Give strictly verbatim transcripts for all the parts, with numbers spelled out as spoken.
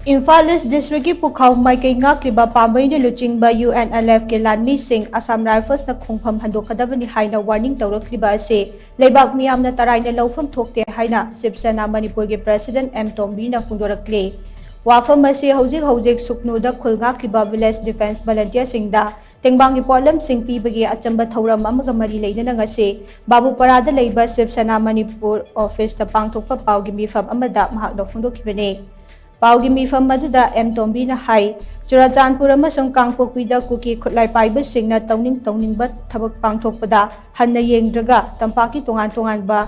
ꯏꯝꯐꯥꯜ ꯏꯁ ꯗꯤꯁꯇ꯭ꯔꯤꯛꯀꯤ ꯄꯨꯈꯥꯎ ꯃꯥꯏꯀꯩ ꯉꯥꯛꯂꯤꯕ ꯄꯥꯝꯕꯩꯅ ꯂꯨꯆꯤꯡꯕ ꯌꯨ ꯑꯦꯟ ꯑꯦꯜ ꯑꯦꯐꯀꯤ ꯂꯥꯟꯃꯤꯁꯤꯡ ꯑꯁꯥꯝ ꯔꯥꯏꯐꯜꯁꯅ ꯈꯣꯡꯐꯝ ꯍꯟꯗꯣꯛꯀꯗꯕꯅꯤ ꯍꯥꯏꯅ ꯋꯥꯔꯅꯤꯡ ꯇꯧꯔꯛꯂꯤꯕ ꯑꯁꯤ ꯂꯩꯕꯥꯛ ꯃꯤꯌꯥꯝꯅ ꯇꯔꯥꯏꯅ ꯂꯧꯐꯝ ꯊꯣꯛꯇꯦ ꯍꯥꯏꯅ ꯁꯤꯕ ꯁꯦꯅꯥ ꯃꯅꯤꯄꯨꯔꯒꯤ ꯄ꯭ꯔꯦꯁꯤꯗꯦꯟꯠ ꯑꯦꯝ ꯇꯣꯝꯕꯤꯅ ꯐꯣꯡꯗꯣꯔꯛꯂꯤ꯫ ꯋꯥꯐꯝ ꯑꯁꯤ ꯍꯧꯖꯤꯛ ꯍꯧꯖꯤꯛ ꯁꯨꯛꯅꯨꯗ ꯈꯨꯜ ꯉꯥꯛꯂꯤꯕ ꯚꯤꯂꯦꯖ ꯗꯤꯐꯦꯟꯁ ꯚꯣꯂꯨꯟꯇꯤꯌꯔꯁꯤꯡꯗ ꯇꯦꯡꯕꯥꯡꯒꯤ ꯄꯣꯠꯂꯝꯁꯤꯡ ꯄꯤꯕꯒꯤ ꯑꯆꯝꯕ ꯊꯧꯔꯝ ꯑꯃꯒ ꯃꯔꯤ ꯂꯩꯅꯅ ꯉꯁꯤ ꯕꯥꯕꯨꯄꯥꯔꯥꯗ ꯂꯩꯕ ꯁꯤꯕ ꯁꯦꯅꯥ ꯃꯅꯤꯄꯨꯔ ꯑꯣꯐꯤꯁꯇ ꯄꯥꯡꯊꯣꯛꯄ ꯄꯥꯎꯒꯤ ꯃꯤꯐꯝ ꯑꯃꯗ ꯃꯍꯥꯛꯅ ꯐꯣꯡꯗꯣꯛꯈꯤꯕꯅꯤ꯫ ꯄꯥꯎꯒꯤ ꯃꯤꯐꯝ ꯑꯗꯨꯗ ꯑꯦꯝ ꯇꯣꯝꯕꯤꯅ ꯍꯥꯏ, ꯆꯨꯔꯥꯆꯥꯟꯄꯨꯔ ꯑꯃꯁꯨꯡ ꯀꯥꯡꯄꯣꯛꯄꯤꯗ ꯀꯨꯀꯤ ꯈꯨꯠꯂꯥꯏ ꯄꯥꯏꯕꯁꯤꯡꯅ ꯇꯧꯅꯤꯡ ꯇꯧꯅꯤꯡꯕ ꯊꯕꯛ ꯄꯥꯡꯊꯣꯛꯄꯗ ꯍꯟꯅ ꯌꯦꯡꯗ꯭ꯔꯒ ꯇꯝꯄꯥꯛꯀꯤ ꯇꯣꯉꯥꯟ ꯇꯣꯉꯥꯟꯕ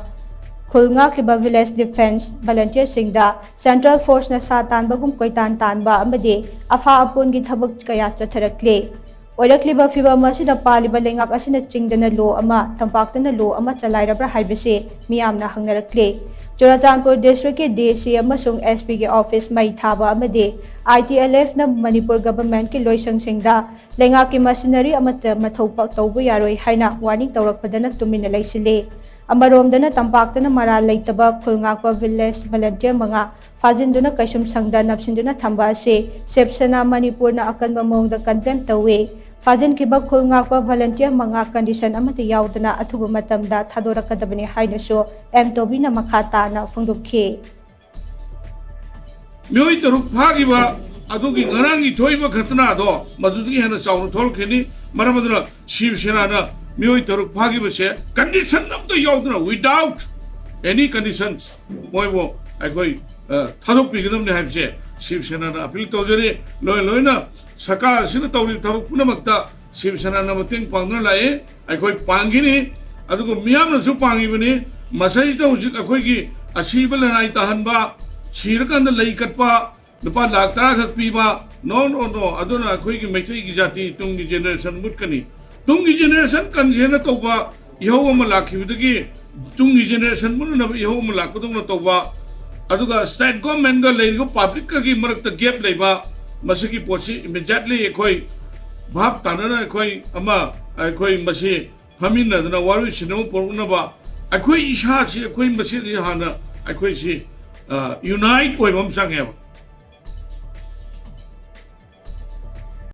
ꯈꯨꯜ ꯉꯥꯛꯂꯤꯕ ꯚꯤꯂꯦꯖ ꯗꯤꯐꯦꯟꯁ ꯚꯣꯂꯨꯟꯇꯤꯌꯔꯁꯤꯡꯗ ꯁꯦꯟꯇ꯭ꯔꯦꯜ ꯐꯣꯔꯁꯅ ꯁꯥ ꯇꯥꯟꯕꯒꯨꯝ ꯀꯣꯏꯇꯥꯟ ꯇꯥꯟꯕ ꯑꯃꯗꯤ ꯑꯐꯥ ꯑꯄꯨꯟꯒꯤ ꯊꯕꯛ ꯀꯌꯥ ꯆꯠꯊꯔꯛꯂꯤ꯫ ꯑꯣꯏꯔꯛꯂꯤꯕ ꯐꯤꯚꯝ ꯑꯁꯤꯗ ꯄꯥꯜꯂꯤꯕ ꯂꯩꯉꯥꯛ ꯑꯁꯤꯅ ꯆꯤꯡꯗꯅ ꯂꯣ ꯑꯃ, ꯇꯝꯄꯥꯛꯇꯅ ꯂꯣ ꯑꯃ ꯆꯂꯥꯏꯔꯕ꯭ꯔꯥ ꯍꯥꯏꯕꯁꯤ ꯃꯤꯌꯥꯝꯅ ꯍꯪꯅꯔꯛꯂꯤ꯫ ꯆꯨꯔꯥꯆꯥꯟꯄꯨꯔ ꯗꯤꯁꯇ꯭ꯔꯤꯛꯀꯤ ꯗꯤ ꯁꯤ ꯑꯃꯁꯨꯡ ꯑꯦꯁ ꯄꯤꯒꯤ ꯑꯣꯐꯤꯁ ꯃꯩ ꯊꯥꯕ ꯑꯃꯗꯤ ꯑꯥꯏ ꯇꯤ ꯑꯦꯜ ꯑꯦꯐꯅ ꯃꯅꯤꯄꯨꯔ ꯒꯚꯔꯟꯃꯦꯟꯠꯀꯤ ꯂꯣꯏꯁꯪꯁꯤꯡꯗ ꯂꯩꯉꯥꯛꯀꯤ ꯃꯁꯤꯅꯔꯤ ꯑꯃꯠꯇ ꯃꯊꯧ ꯄ-, ꯇꯧꯕ ꯌꯥꯔꯣꯏ ꯍꯥꯏꯅ ꯋꯥꯔꯅꯤꯡ ꯇꯧꯔꯛꯄꯗꯅ ꯇꯨꯃꯤꯟꯅ ꯂꯩꯁꯤꯜꯂꯤ꯫ ꯑꯃꯔꯣꯝꯗꯅ ꯇꯝꯄꯥꯛꯇꯅ ꯃꯔꯥꯜ ꯂꯩꯇꯕ ꯈꯨꯜ ꯉꯥꯛꯄ ꯚꯤꯂꯦꯖ ꯚꯣꯂꯨꯟꯇꯤꯌꯔ ꯃꯉꯥ ꯐꯥꯖꯤꯟꯗꯨꯅ ꯀꯩꯁꯨꯝꯁꯪꯗ ꯅꯞꯁꯤꯟꯗꯨꯅ ꯊꯝꯕ ꯑꯁꯤ ꯁꯤꯕ ꯁꯦꯅꯥ ꯃꯅꯤꯄꯨꯔꯅ ꯑꯀꯟꯕ ꯃꯑꯣꯡꯗ ꯀꯟꯗꯦꯝ ꯇꯧꯏ꯫ ꯐꯥꯖꯤꯟꯈꯤꯕ ꯈꯨꯜ ꯉꯥꯛꯄ ꯚꯣꯂꯨꯟꯇꯤꯌꯔ ꯃꯉꯥ ꯀꯟꯗꯤꯁꯟ ꯑꯃꯠꯇ ꯌꯥꯎꯗꯅ ꯑꯊꯨꯕ ꯃꯇꯝꯗ ꯊꯥꯗꯣꯔꯛꯀꯗꯕꯅꯤ ꯍꯥꯏꯅꯁꯨ ꯑꯦꯝ ꯇꯣꯕꯤꯅ ꯃꯈꯥ ꯇꯥꯅ ꯐꯣꯡꯗꯣꯛꯈꯤ꯫ ꯃꯤꯑꯣꯏ ꯇꯔꯨꯛ ꯐꯥꯈꯤꯕ ꯑꯗꯨꯒꯤ ꯉꯔꯥꯡꯒꯤ ꯊꯣꯛꯏꯕ ꯘꯇꯅꯥꯗꯣ ꯃꯗꯨꯗꯒꯤ ꯍꯦꯟꯅ ꯆꯥꯎꯅ ꯊꯣꯛꯂꯛꯈꯤꯅꯤ꯫ ꯃꯔꯝ ꯑꯗꯨꯅ ꯁꯤꯕ ꯁꯦꯅꯥꯅ ꯃꯤꯑꯣꯏ ꯇꯔꯨꯛ ꯐꯥꯈꯤꯕꯁꯦ ꯀꯟꯗꯤꯁꯟ ꯑꯝꯇ ꯌꯥꯎꯗꯅ, without any conditions, ꯃꯣꯏꯕꯨ ꯑꯩꯈꯣꯏ, ꯑ, ꯊꯥꯗꯣꯛꯄꯤꯒꯗꯕꯅꯤ ꯍꯥꯏꯕꯁꯦ ꯁꯤꯕ ꯁꯦꯅꯥꯅ ꯑꯄꯤꯜ ꯇꯧꯖꯔꯤ꯫ ꯂꯣꯏ ꯂꯣꯏꯅ ꯁꯔꯀꯥꯔ ꯑꯁꯤꯅ ꯇꯧꯔꯤꯕ ꯊꯕꯛ ꯄꯨꯝꯅꯃꯛꯇ ꯁꯤꯕ ꯁꯦꯅꯥꯅ ꯃꯇꯦꯡ ꯄꯥꯡꯗꯨꯅ ꯂꯥꯛꯏ꯫ ꯑꯩꯈꯣꯏ ꯄꯥꯡꯈꯤꯅꯤ, ꯑꯗꯨꯒ ꯃꯤꯌꯥꯝꯅꯁꯨ ꯄꯥꯡꯉꯤꯕꯅꯤ꯫ ꯃꯁꯤꯗꯩꯁꯤꯗ ꯍꯧꯖꯤꯛ ꯑꯩꯈꯣꯏꯒꯤ ꯑꯁꯤꯕ ꯂꯅꯥꯏ ꯇꯥꯍꯟꯕ, ꯁꯤꯔꯀꯥꯟꯗ ꯂꯩ ꯀꯠꯄ, ꯂꯨꯄꯥ ꯂꯥꯈ ꯇꯔꯥ ꯈꯛ ꯄꯤꯕ, no, no, no, ꯑꯗꯨꯅ ꯑꯩꯈꯣꯏꯒꯤ ꯃꯩꯇꯩꯒꯤ ꯖꯥꯇꯤ ꯇꯨꯡꯒꯤ ꯖꯦꯅꯦꯔꯦꯁꯟ ꯃꯨꯠꯀꯅꯤ꯫ ꯇꯨꯡꯒꯤ ꯖꯦꯅꯦꯔꯦꯁꯟ ꯀꯟꯁꯦꯅ ꯇꯧꯕ ꯏꯍꯧ ꯑꯃ ꯂꯥꯛꯈꯤꯕꯗꯒꯤ ꯇꯨꯡꯒꯤ ꯖꯦꯅꯦꯔꯦꯁꯟ ꯃꯨꯠꯅꯅꯕ ꯏꯍꯧ ꯑꯃ ꯂꯥꯛꯄꯗꯧꯅ ꯇꯧꯕ, ꯑꯗꯨꯒ ꯁ꯭ꯇꯦꯠ ꯒꯣꯔꯃꯦꯟꯒ ꯂꯩꯔꯤꯕ ꯄꯕ꯭ꯂꯤꯛꯀꯒꯤ ꯃꯔꯛꯇ ꯒꯦꯞ ꯂꯩꯕ, ꯃꯁꯤꯒꯤ ꯄꯣꯠꯁꯤ ꯏꯃꯤꯗꯤꯌꯦꯠꯂꯤ ꯑꯩꯈꯣꯏ ꯚꯥꯞ ꯇꯥꯅꯅ ꯑꯩꯈꯣꯏ ꯑꯃ, ꯑꯩꯈꯣꯏ ꯃꯁꯤ ꯐꯝꯃꯤꯟꯅꯗꯅ ꯋꯥꯔꯣꯏꯁꯤꯟ ꯑꯃ ꯄꯨꯔꯛꯅꯕ ꯑꯩꯈꯣꯏ ꯏꯁꯥꯁꯤ, ꯑꯩꯈꯣꯏ ꯃꯁꯦꯟꯁꯤ ꯍꯥꯟꯅ ꯑꯩꯈꯣꯏꯁꯤ, ꯑ, ꯌꯨꯅꯥꯏꯠ ꯑꯣꯏꯕ ꯑꯃ ꯆꯪꯉꯦꯕ꯫